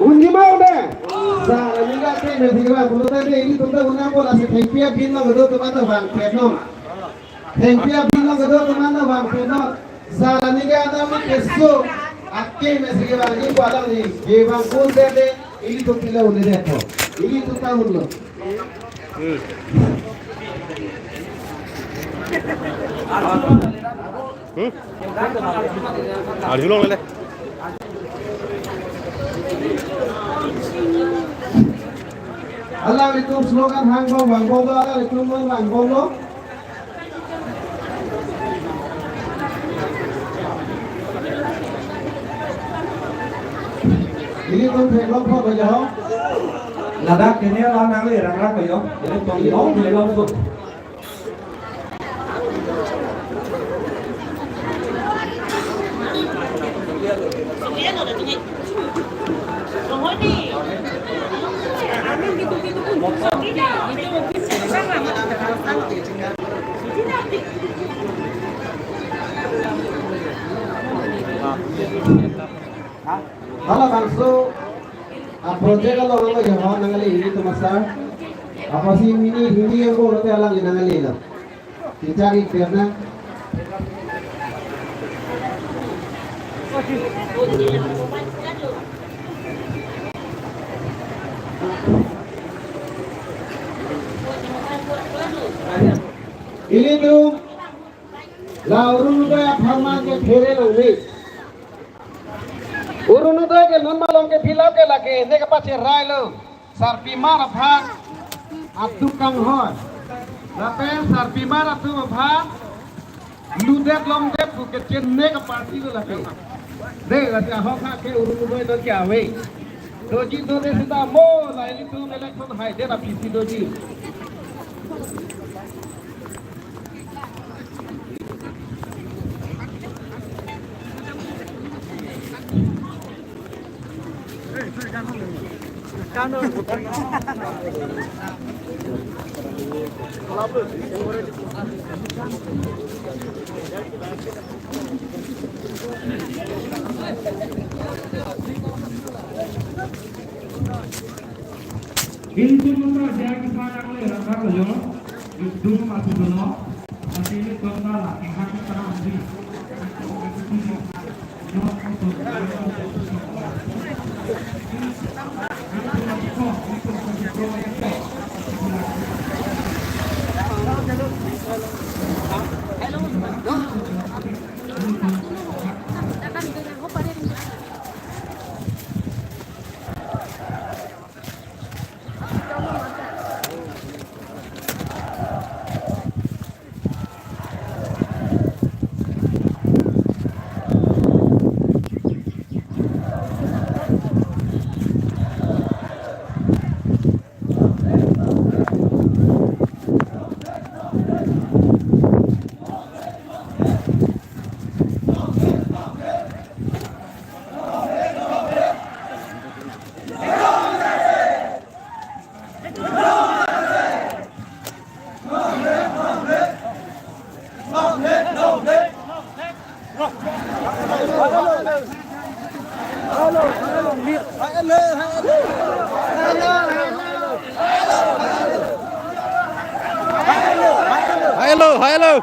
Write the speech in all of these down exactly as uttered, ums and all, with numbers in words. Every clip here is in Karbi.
Unji ma un-e? Sar aningkan akeme si kevang pulote de ilitum ta un nangpo, lasi thengpi abin along kedo atum an ta vangpet non. Thengpi abin along kedo atum an ta vangpet non. Sar aningkan atum keso akeme si kevangji pu alangli kevang un-e de, ilitum pilo un-edetpo. Ilitum ta unlo. Hmm. Hmm? Arjulong lele. Alanglitum slogan hangbom vangbomlo, alanglitum non vangbomlo. Ilitum theklongpo ko jo. Ladak kene la nangli rangrang ko jo. Ilitum theklong theklong ko. Halabangso a-project along nangli ho nangli ilitum asar. Apotsi mini hini yang ko lote alangli nanglilo. Kechak-ik pen nang. Ilitum la Orunodoi apharman ke phere longle. Orunodoi ke non malom ke fill up ke lake ne kapacherailo. Sarpimar aphan atum kanghon. Lapen sarpimar atum aphan ludet longdet pu kechengnek a-party lo lake. De, lasi ahok ha ke Orunodoi non ke ave. Doji dode seta mo la ilitum election haidet aphi si doji. Ilitum mata dia kisah yang le rangkar lo yo. Ilitum masih dulu. Masih ilitum nala tingkat kita nanti. Hello, hello.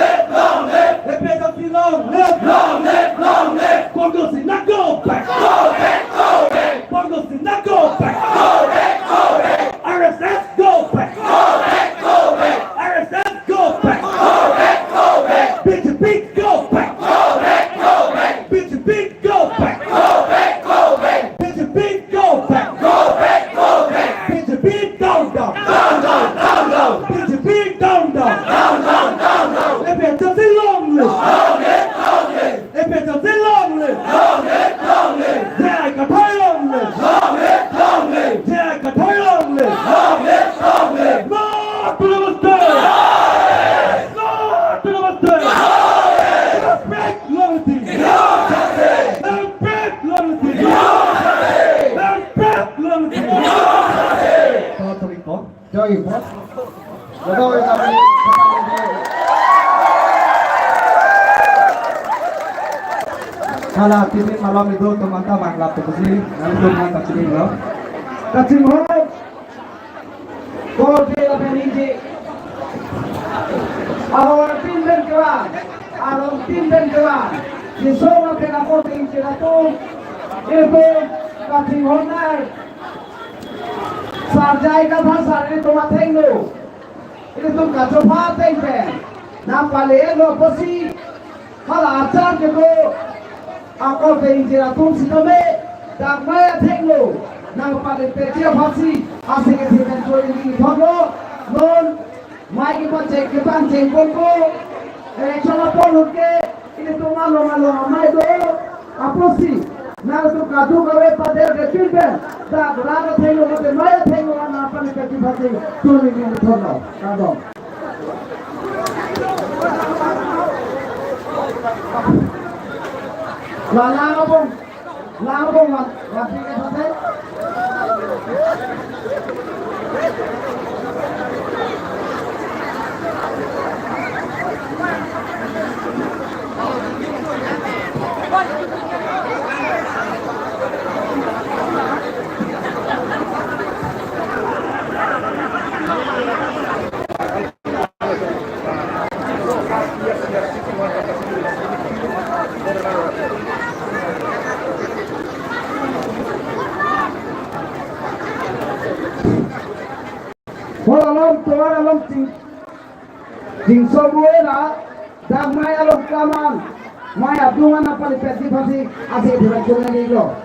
live, long live. A P H L C long live. Long live, long live. Congress will not go back. Go back, go back. Congress will not go back. Go back, go back. R S S go back. Go back, go back. R S S go back. Go back, go back. B J P go back. Go back, go back. B J P go back. Go back, go back. B J P go back. Go back, go back. B J P down, down. Down, down, down, down. B J P down, down. Down, down, down, down. A P H L C long live. Long live, long live. A P H L C long live. Long live, long live. J I Kathar long live. Long live, long live. J I Kathar long live. Long live, long live. No to the mistake. No to the mistake. Respect long live. Respect long live. Respect long live. Jai Hind. Jai Hind. Hala tipi malam itu teman-teman lap tu si, nantum nang kachinghon lo. Kachinghon. Kode lapen ingjir. Arong tin pen kelang. Arong tin pen kelang. Sisong lapen ako tin ingjir atum. Itu kachinghon nai. Sarjai Kathar sar ilitum athengno. Ilitum kachopha ateng pen nangpale-etlo pusi hala achar kedo ako pen ingjir atum sitame dak mai athengno nangpale-etji aphansi asing ke thik pen chori ni thoklo. Non mai kepacheng kepacheng ponpo. Election apor ahut ke ilitum along along amei do apotsi nangtum kadokave padel ke pin pen dak rat athengno mate mai athengno nangpale-etji aphansi chori ni thoklo. Kardom. La lang abong, lang abong wan, wan pin ke thate. Hor along tovar along ching, chingso buena, dak mai along kaman, mai adung an nangpale-etji aphansi asing thek chunani lo.